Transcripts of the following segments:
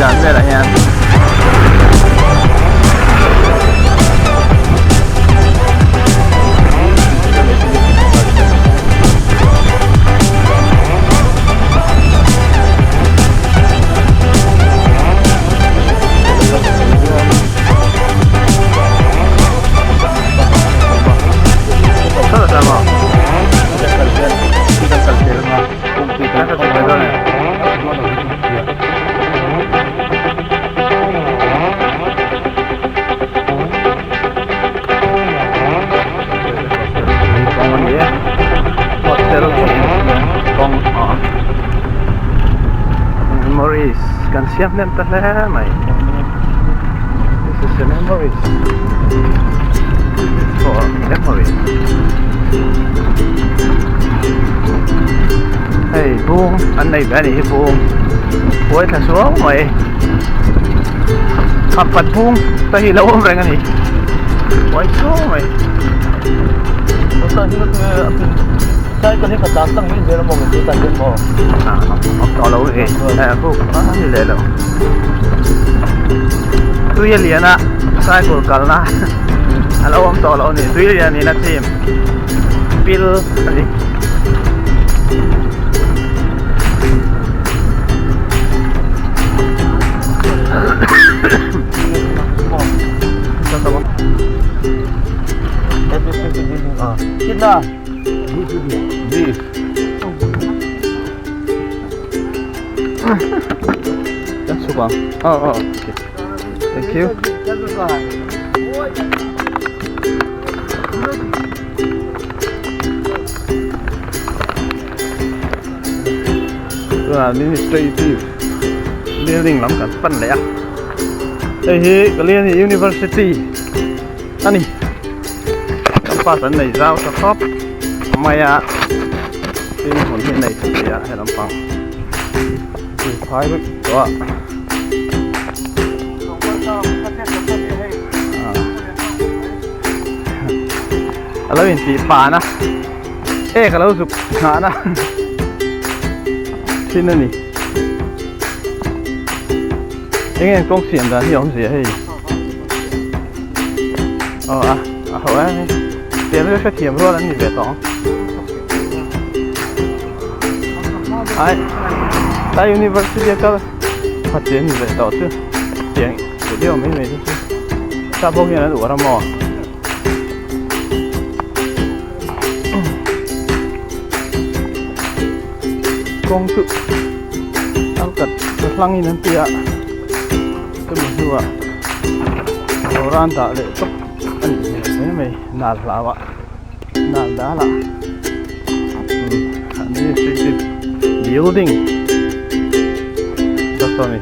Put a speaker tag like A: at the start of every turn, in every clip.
A: dan velah hian. Memories kan siam hnem ta hle mai this is the memories for memories hei bung an nei ve a nih hi bung huai thla suau mai khappat bung te hi lo awm reng a ni huai suau mai tui a lian a cycle kalna a lo awm tawh lo a ni tui a lian in a chim pil a ni. Kitna? B. That's super. Oh, oh, okay. Thank you. Tunah administrative building lam kan pan leh a hei hi Kalyani University a ni campus an nei zau tha khawp mai a tin hmun hi a nei tha hle a he lampang tui phai vek tawh a. A lo intih pan a ek a lo zuk nghah na thin a ni eng nge kawng siam dan hi a awm zia hei aw a a ho em hei pian chu hrethiam rual an ni ve tawh ang ai tlai university a kal khat che an ni ve tawh chu tiang video mai mai te chu sap ho hian an uar a maw. Kawng chu an kat hlang in an ti a chumi hnuah dawr an dah leh tawp a nih hmel hle mai nal hlau ah nal dal ah administrative building ta saw ni.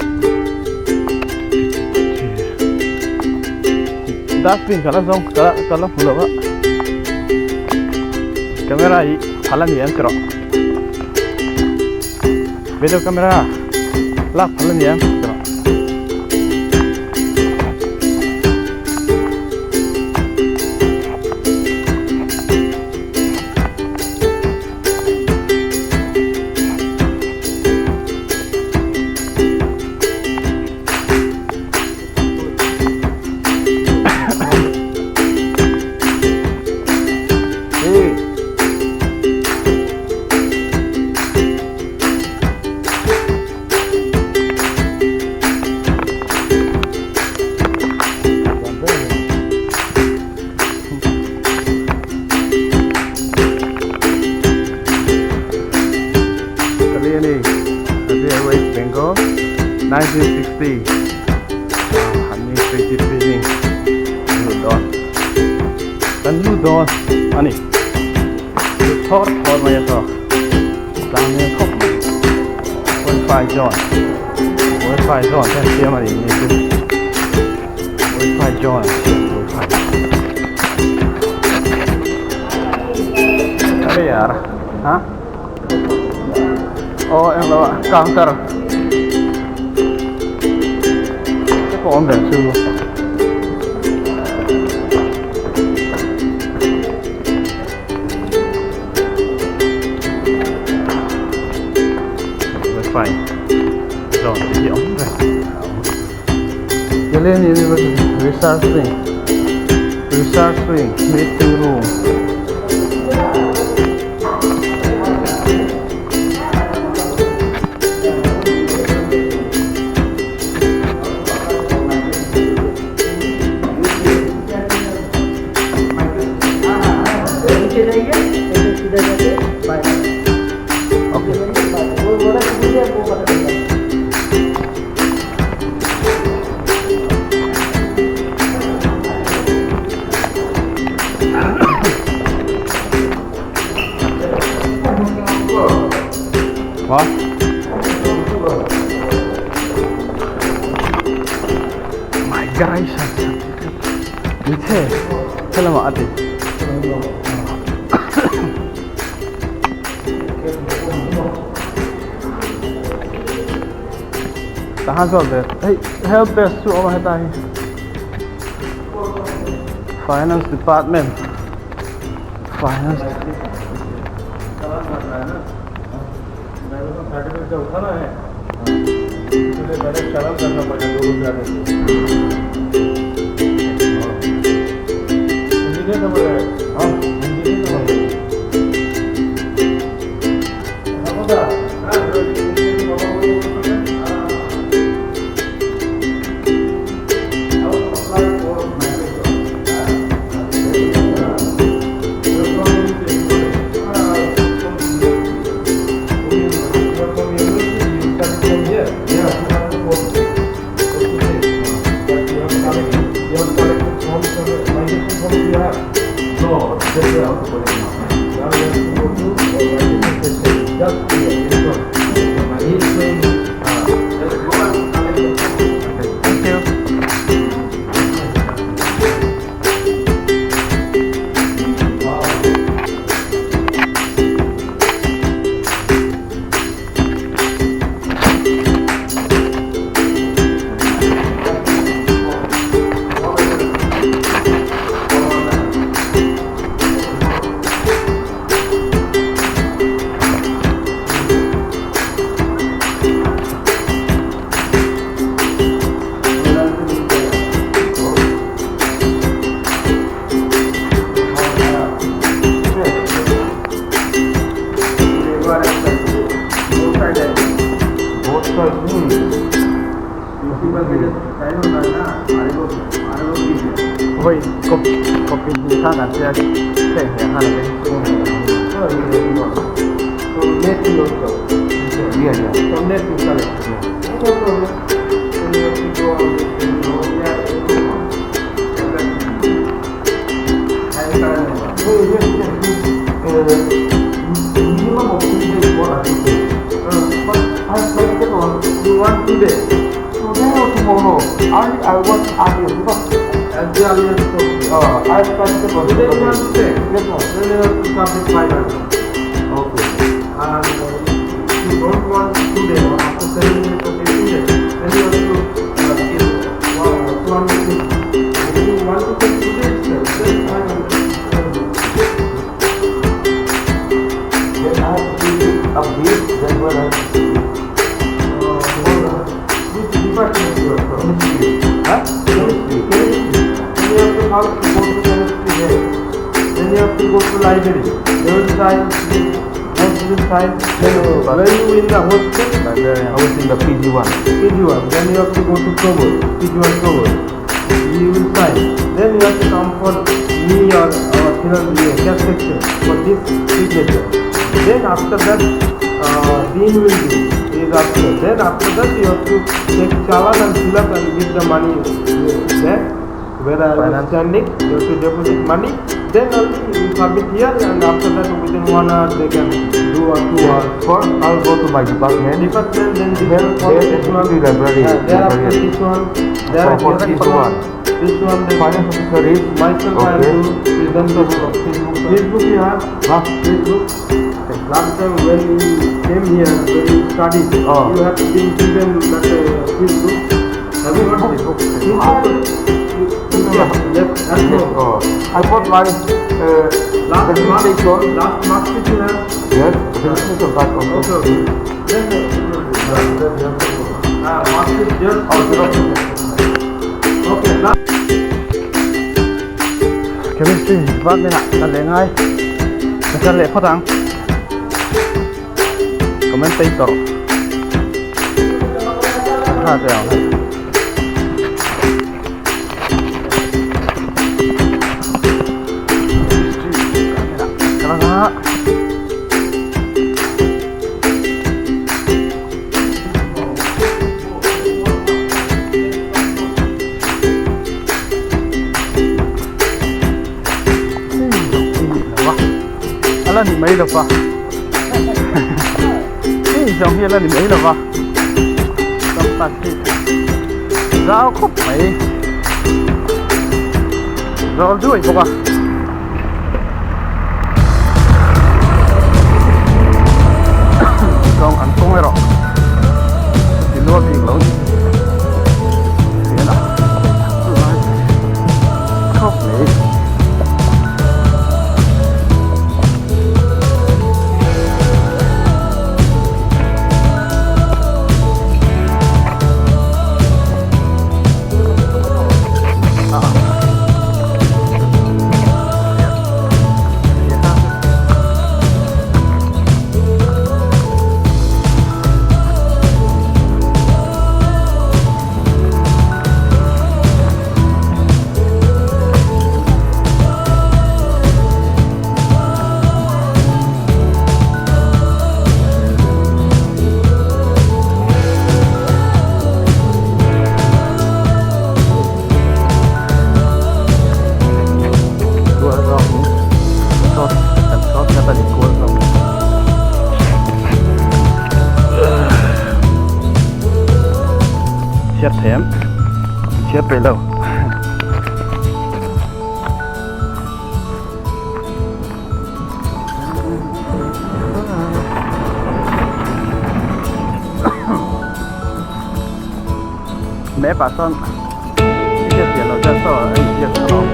A: Dustbin ka la zawng ka ka la hmu lo a camera hi phal a ni em tiraw video camera lak phal a ni em tiraw. West Bengal 1960 Administrative building lut dawn kan lut dawn a ni lut thawr thawr mai a saw tlang hmel khawp mai wifi zone wifi zone te an siam a ni ni chu wifi zone an siam wifi अरे यार हाँ aw englo ah counter te pawh a awm ve chu. Wifi zawn te hi a awm reng. Galilee University Research Wing Research Wing Meeting Room. What? Migration certificate. Mithe helama ati. Tahan zawk ve hei help desk chu a awm a heta hi finance department finance Thank you. Vawi copy copy hnih khan an tia heng heh khan a beng chung Chemistry department ah ka leh ngai ka kal leh phawt ang commentator kha te ang hei. Chemistry department ah ka kal anga. A la ni mai lo va hei zawng hi a la ni mai lo va campus hi zau khawp mai zawl duai bawk a. Zawng an kawng erawh ti lua bik lo ni zel a chulai khawp mai. Chhiat thei em chhiat peih lo. Map ah sawn i hriat pian loh chuan saw a inziak a lawm.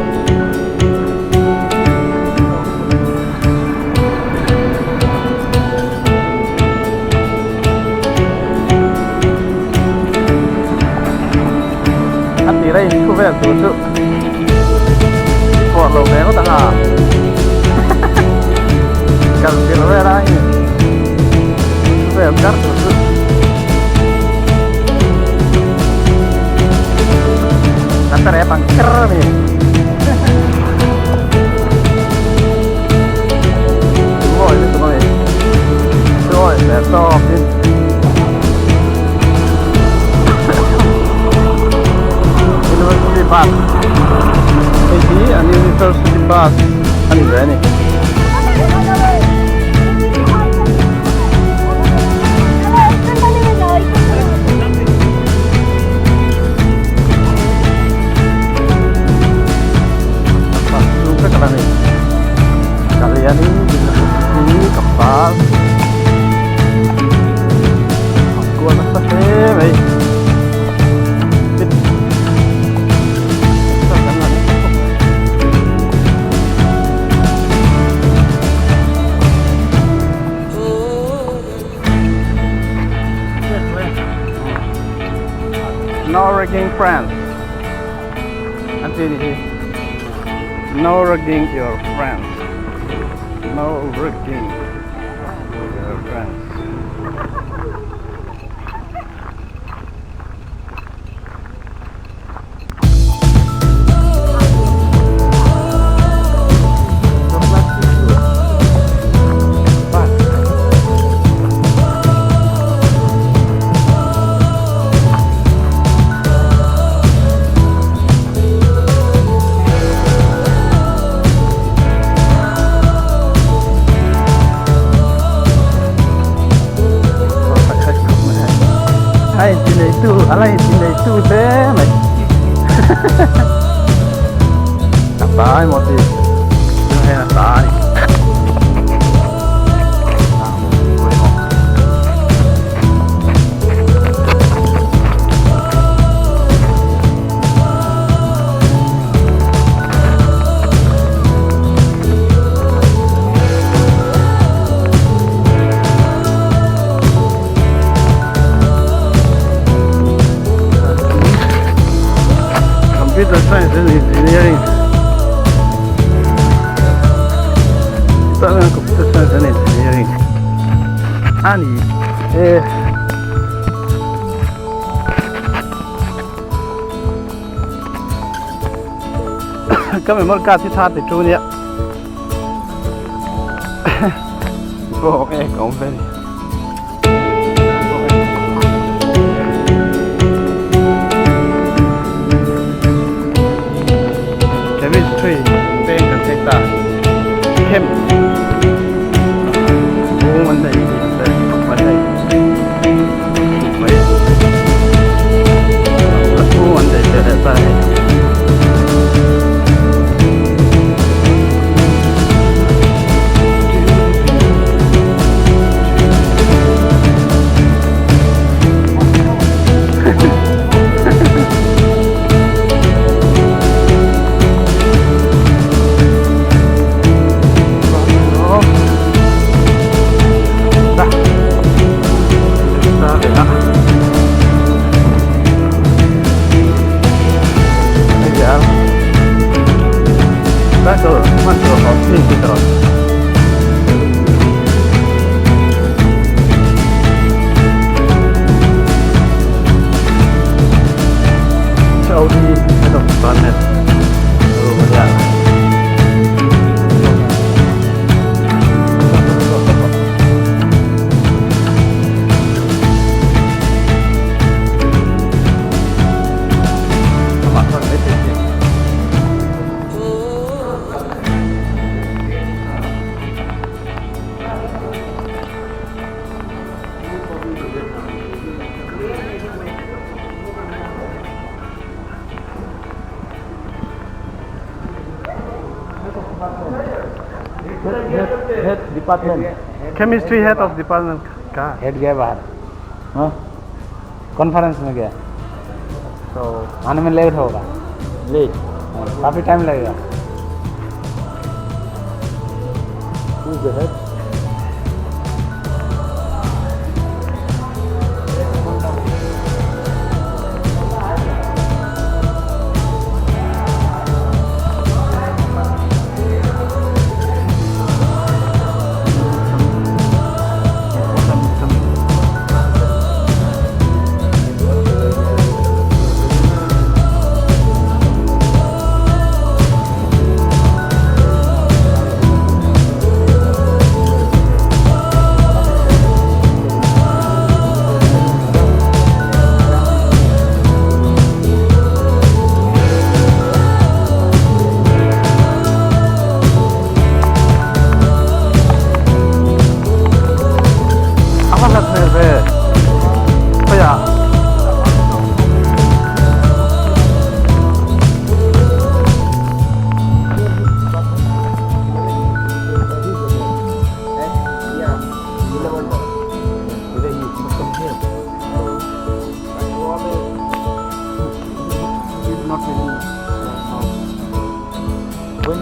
A: A tir a inthu vel tur chu pawh lo ve ngawt ang a kal tir vel a in thu vel kar tur chu. Kan ta rep ang kher a ni. Ngawi lutuk a ni. Ngawi leh tawp in. University bus. Hei hi an University bus a ni ve a ni. No ragging friends an ti ni hi No ragging your friends No ragging your friends. Hei ti nei tu a la inti nei tu hle mai a ta emaw ti chu hei a ta a ni. Computer Science and Engineering Department of Computer Science and Engineering a ni e. Ka memory card hi tha ti chu nia bawk e ka awm ve ni. Chemistry peng kan thleng ta chem bung an nei tih te an nei mai bung an nei ve leh ta hei. HOD Head of Department room a nia. Amah chuan mai thei si.
B: Head department
A: Chemistry head of department ka.
B: Head गया बाहर हाँ conference में गया तो आने में late होगा late काफ़ी टाइम लगेगा head?
A: A va hlat hmel ve khawiah.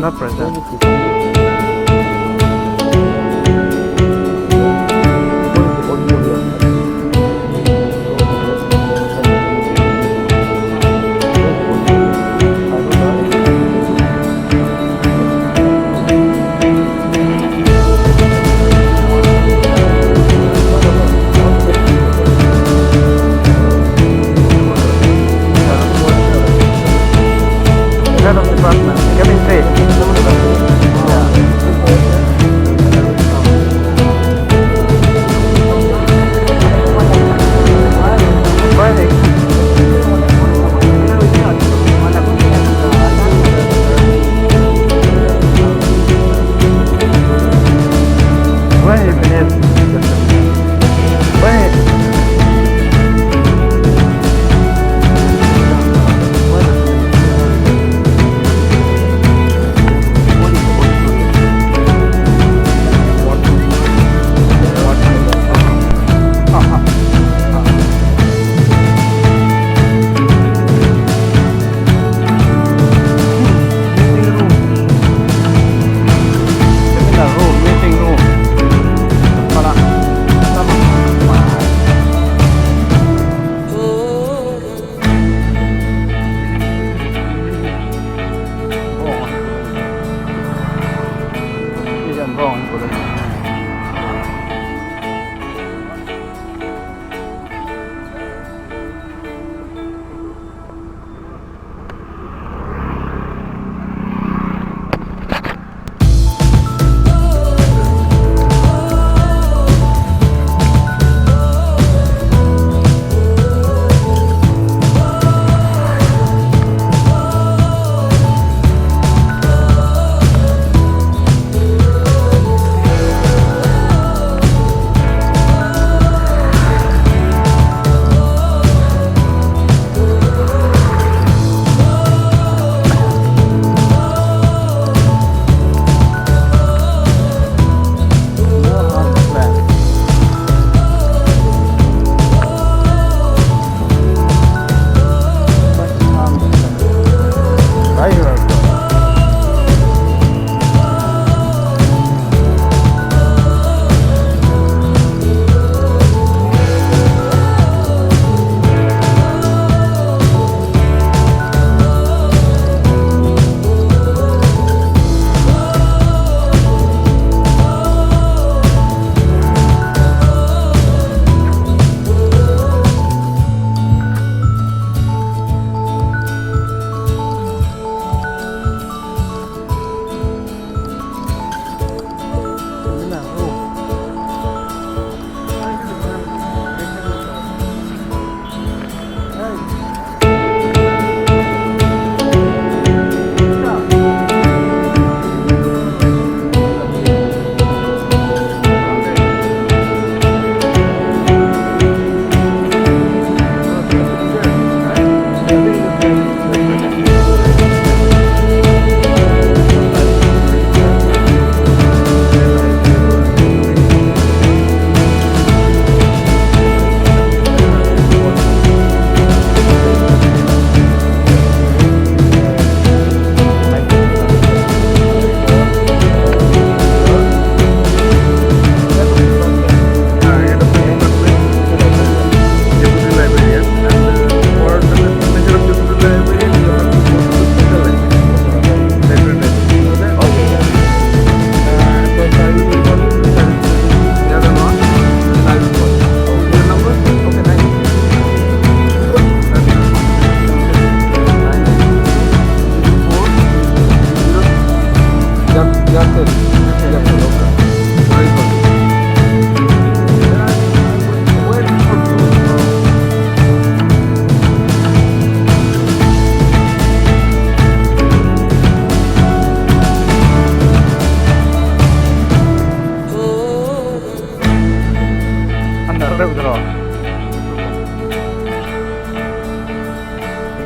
A: Not present. Head of department, chemistry.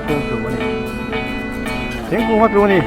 A: Thingkung tlu a ni. Thingkung a tlu a ni.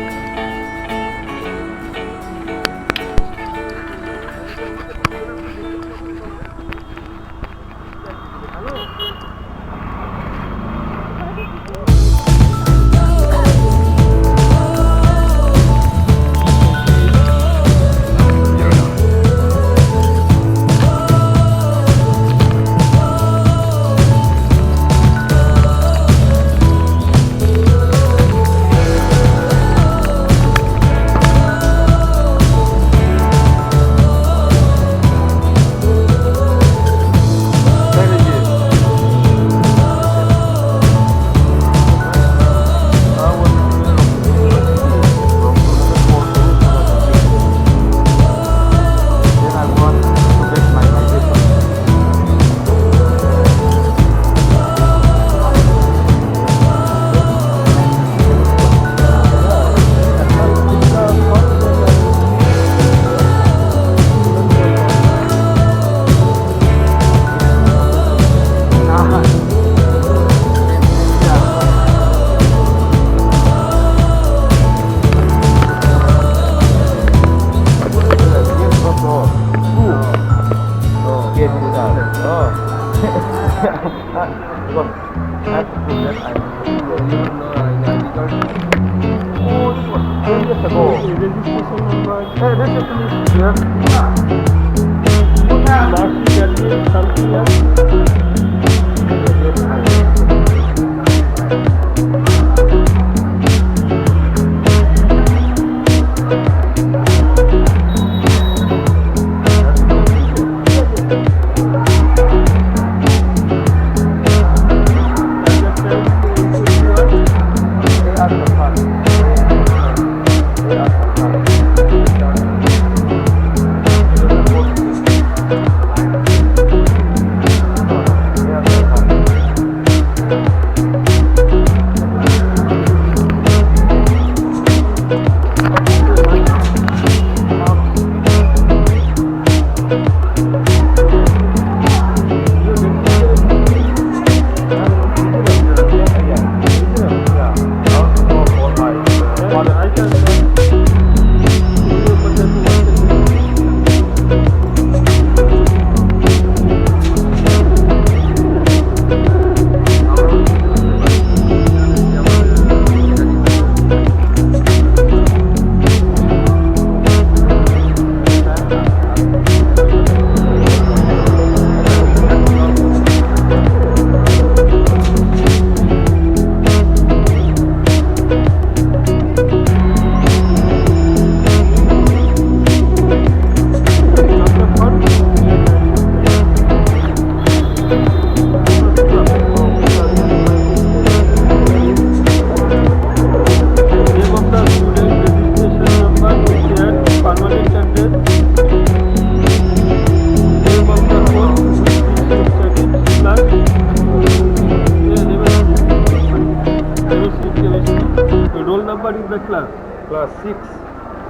C: Roll number in the class?
D: Class 6.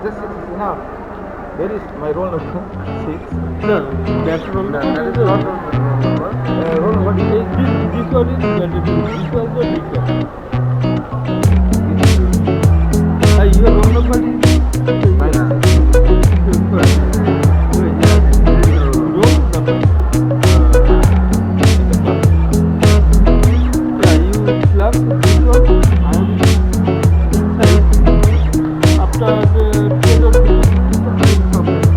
D: Just 6 is enough. Where is my roll number? 6.
C: No, that roll
D: No,
C: number
D: that
C: is
D: is not roll number. Roll number is
C: This one is 22. This one is the Your roll number is
D: 9.
C: Roll number. Yeah, you fill up this one. I am inside. After the 10 or 15 minutes, I will come back.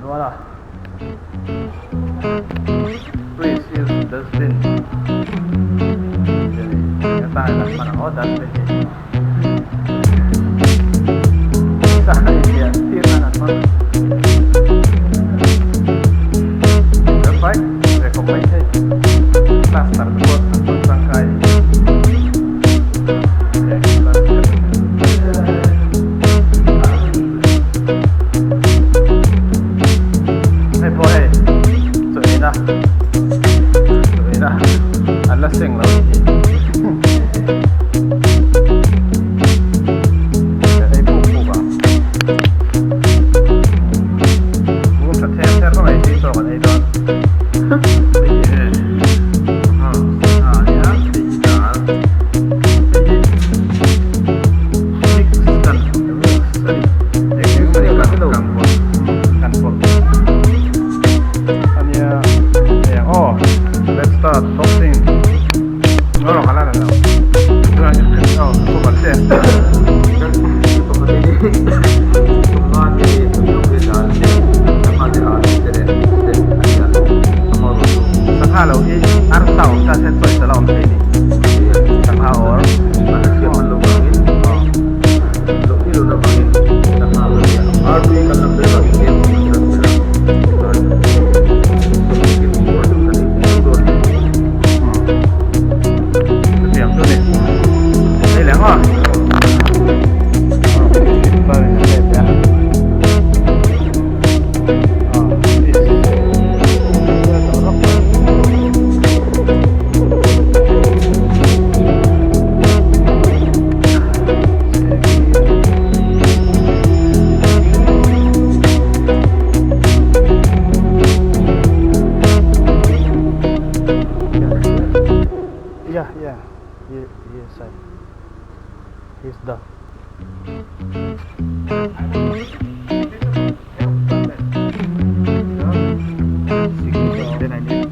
A: nual a please use dustbin tih a ni hetah hian an hman ang aw dustbin hi sangha inziah tir nan an hmang website ve khawp mai thei plaster te pawh an hmang tangkai Hei pawh hei chaw eina chaw eina an la seng lo anih hi hei puk puk a room tha ther ther mai hi chaw kan ei dawn hei hi sangha ania hei hi dal hei hi mix kan mix a ni eng eng emaw ni kan kan pawlh kan pawlh ania hei ang aw let's start boxing no no kala la lo aw thu kan che sangha lo hi arsa awm ta se choice a la awm thei ni sangha or Chutiang chu ni hei leh maw Yeah, yeah. He, he inside. He's done.
D: Then I need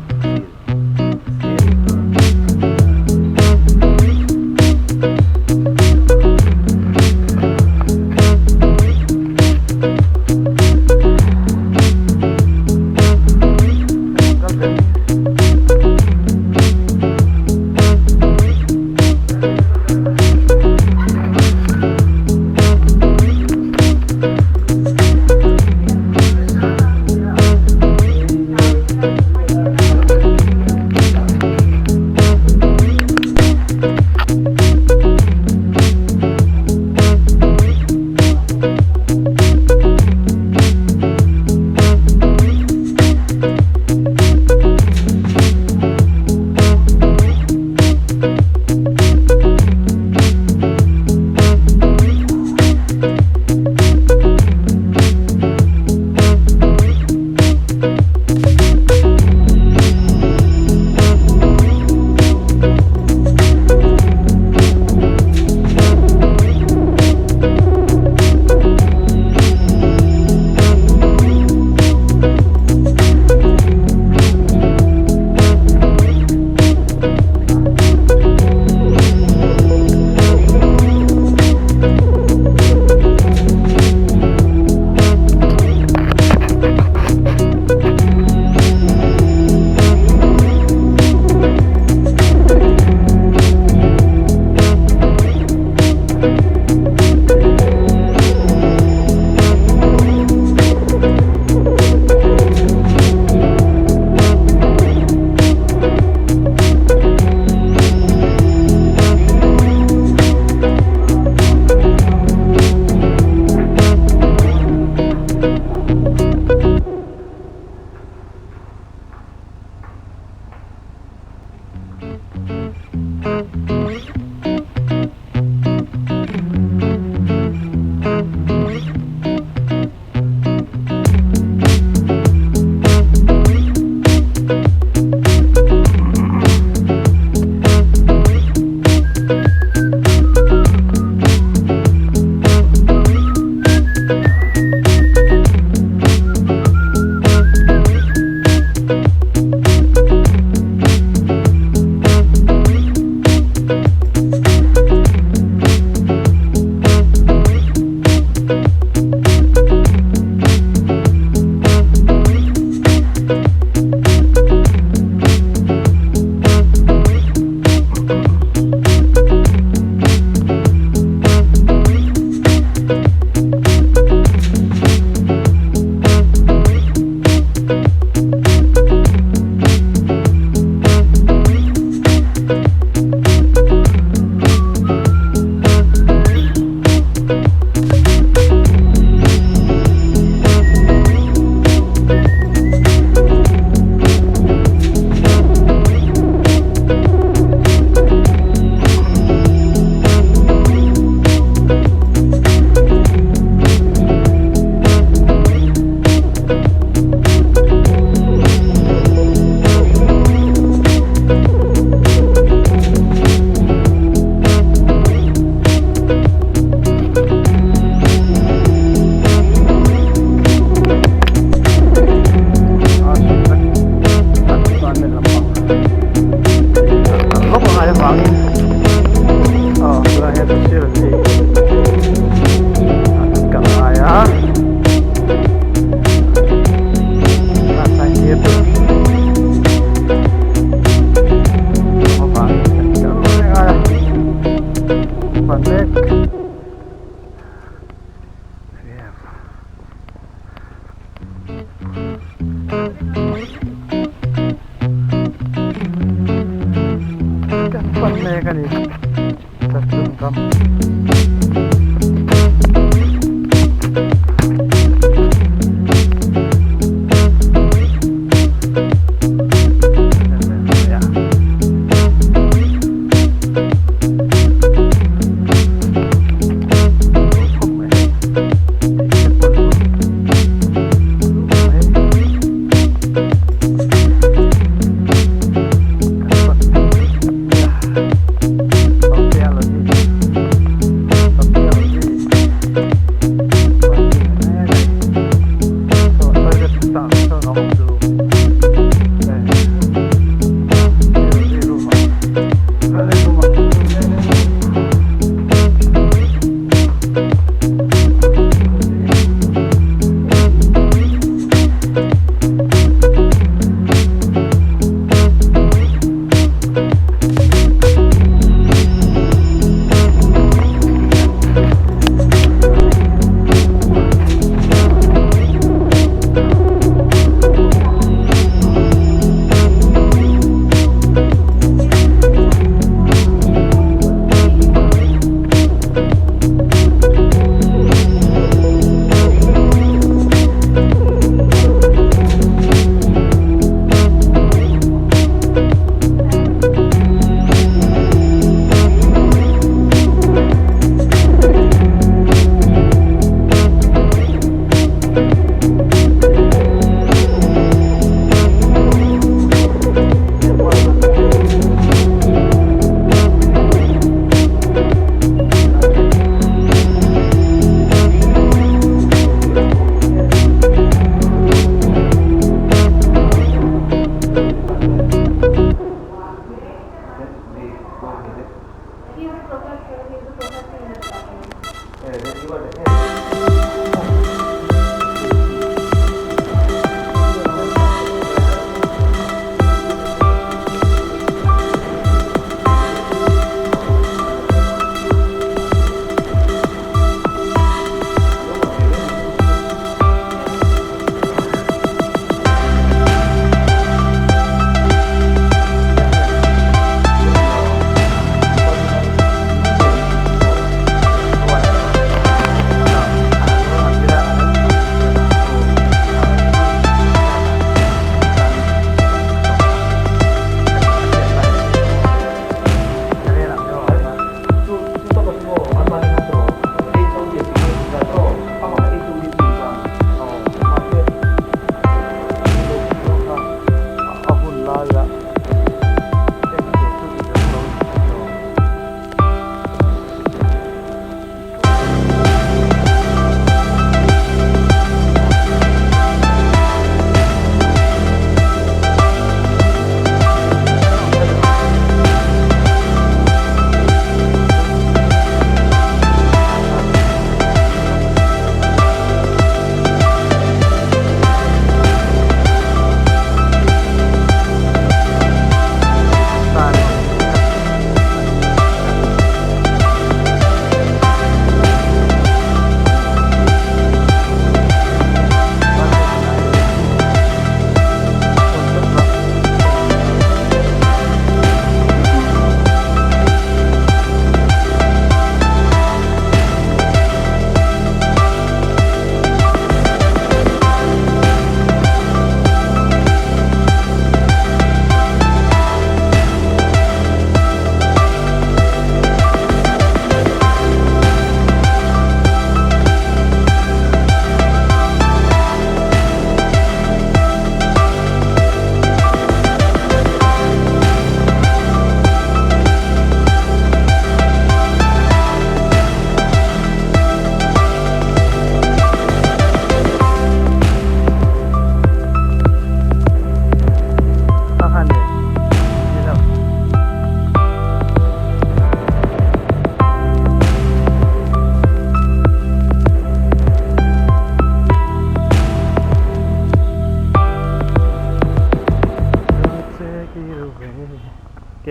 A: Kan pan mek a ni Chathlum ram.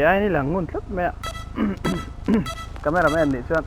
A: Kei aiin i lang ngun tlat mai a camera man nih chuan.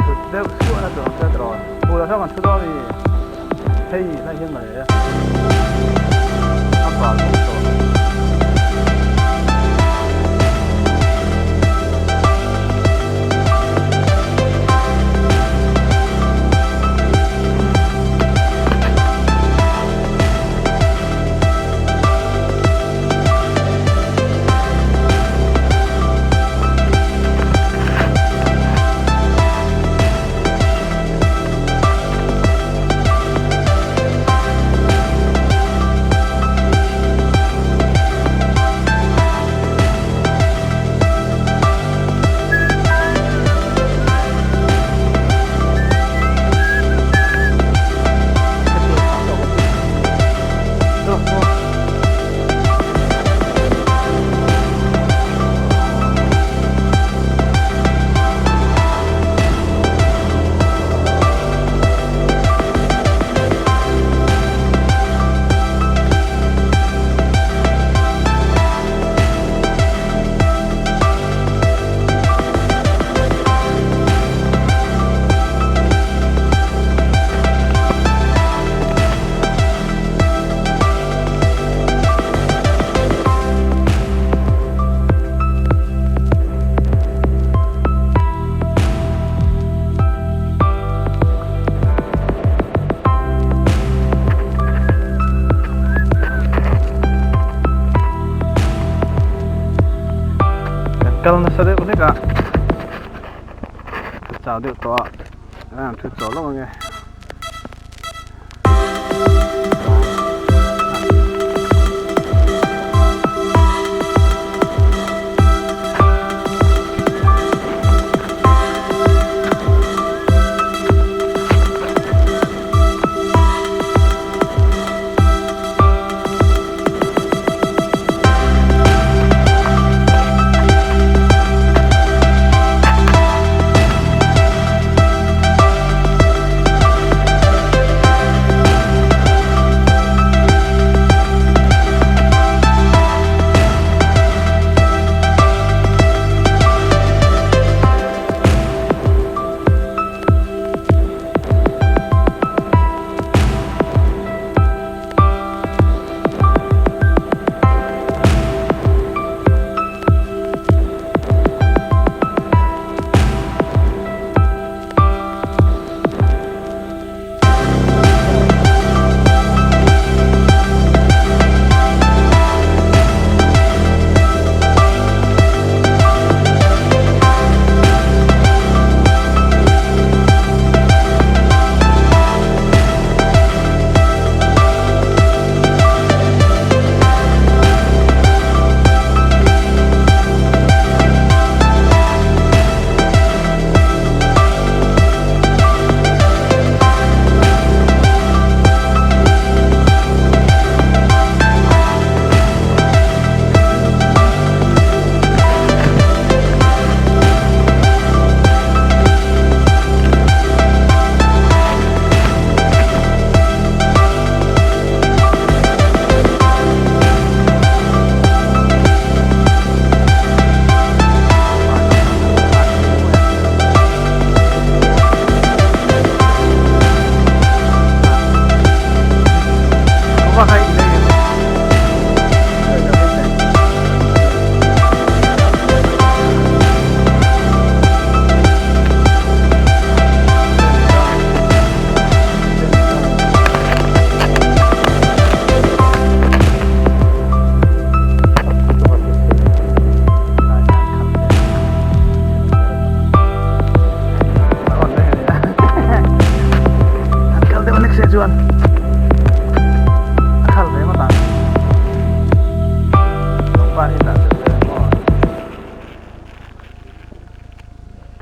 A: Thut deuh suah na tur ang chuan tiraw phul ah sawn kan thu dawn a ni hei lai hian mawle a bal bawk tawh. Kan kal nasa deuh hlek a ka chau deuh tawh a an thu chawh lawk ange.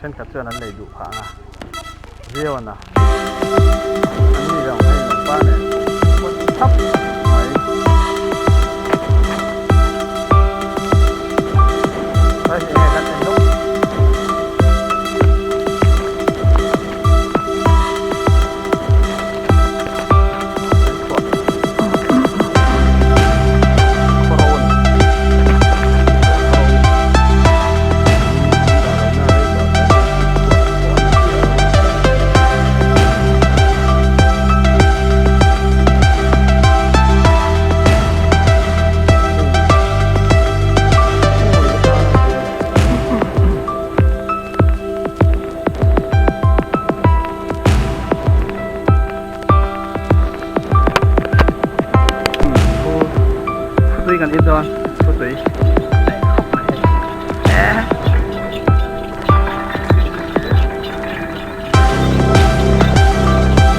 A: Thenkhat chuan an lei duh phah ang a, viau a na. An ni zawng hei lungpa nen pawn thap mai. Tlai hi enge kan en lawk. Tui kan in dawn thu tui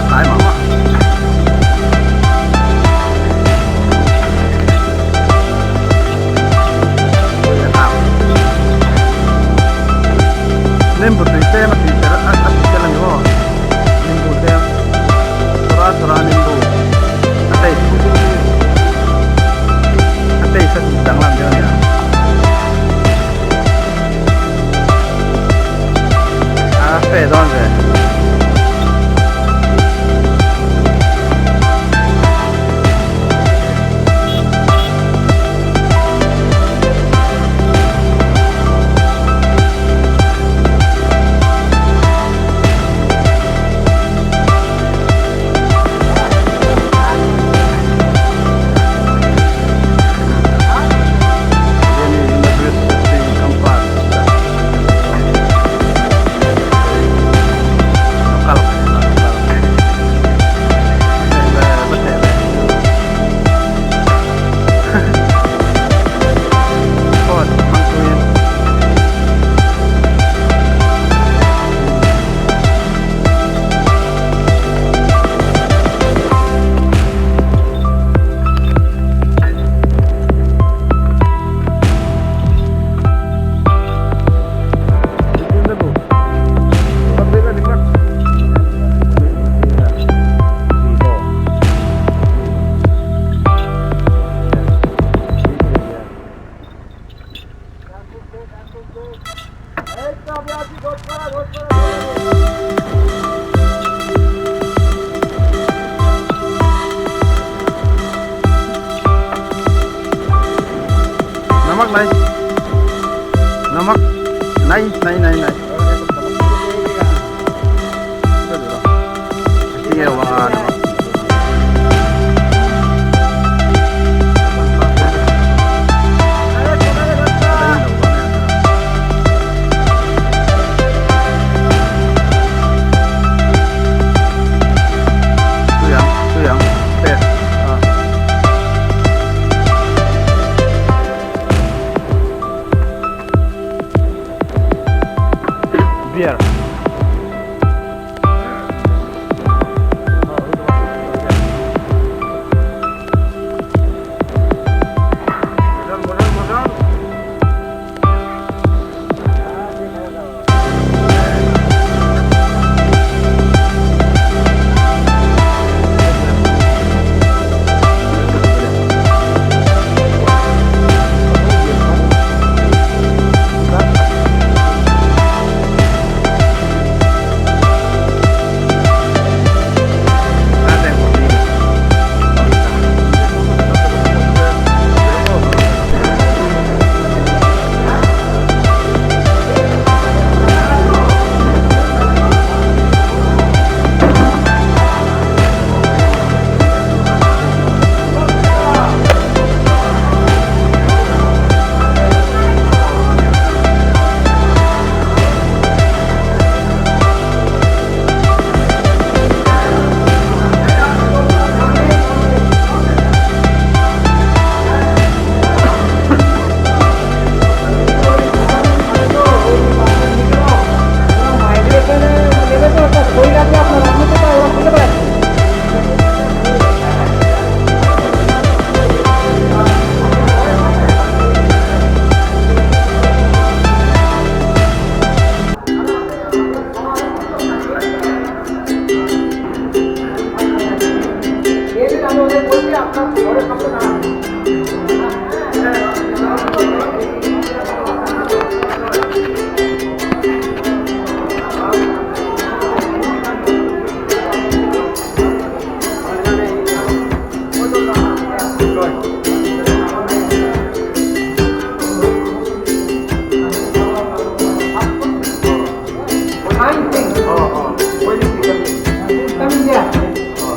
A: tlai mah mah Nimbu tui tlem a tih tel a tih tel a ni maw nimbu tlem tura tura nimbu a taste a taste a tih danglam deuh a nia. A fe dawn ve. नमक नहीं नमक नहीं नहीं नहीं नहीं ये वहाँ नमक Beer.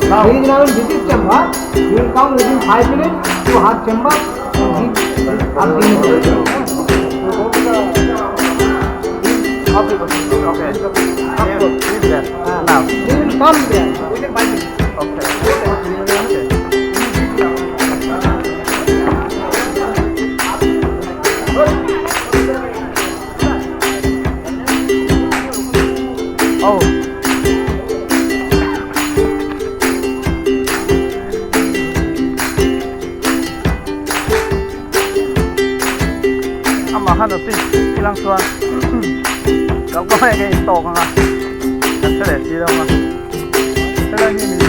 D: Now. He is now in visit chamber. He will come within 5 minutes to her chamber and give his update.
A: Okay. He's there. Now.
D: He will come there within 5 minutes.
A: Okay. Okay. Oh. Amah han a ti ilang chuan lo có cái to không ạ sẽ để chi đâu mà thế đây như mình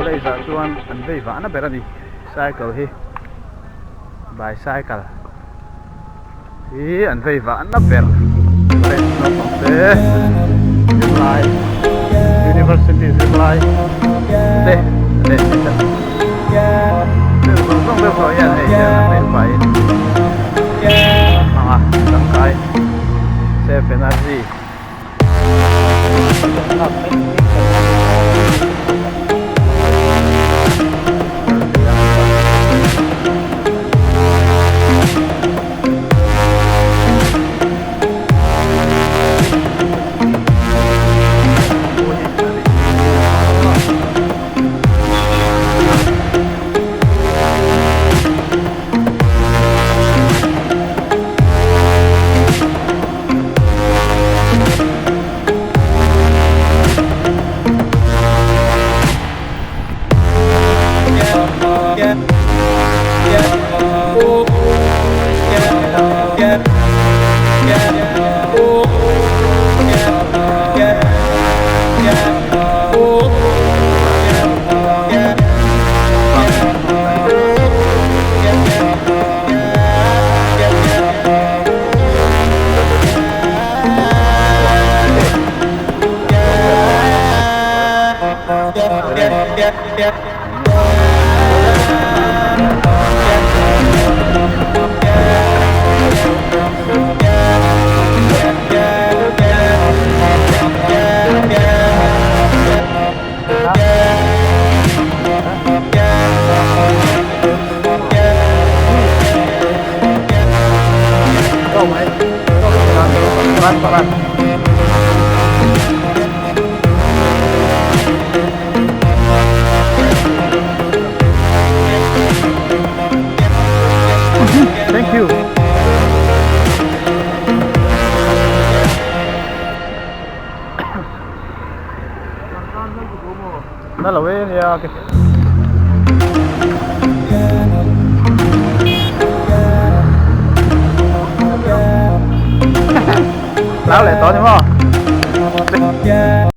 A: College ah chuan an vei vahna ber a ni cycle hi bicycle hi an vei vahna ber college naupang te zirlai university zirlai te leh thil zawng zawng deuh pawh hian hei hian an vei pahin hmang a tangkai save energy. Thank you. Na lo e nia ke. Lao leh tawh ni maw?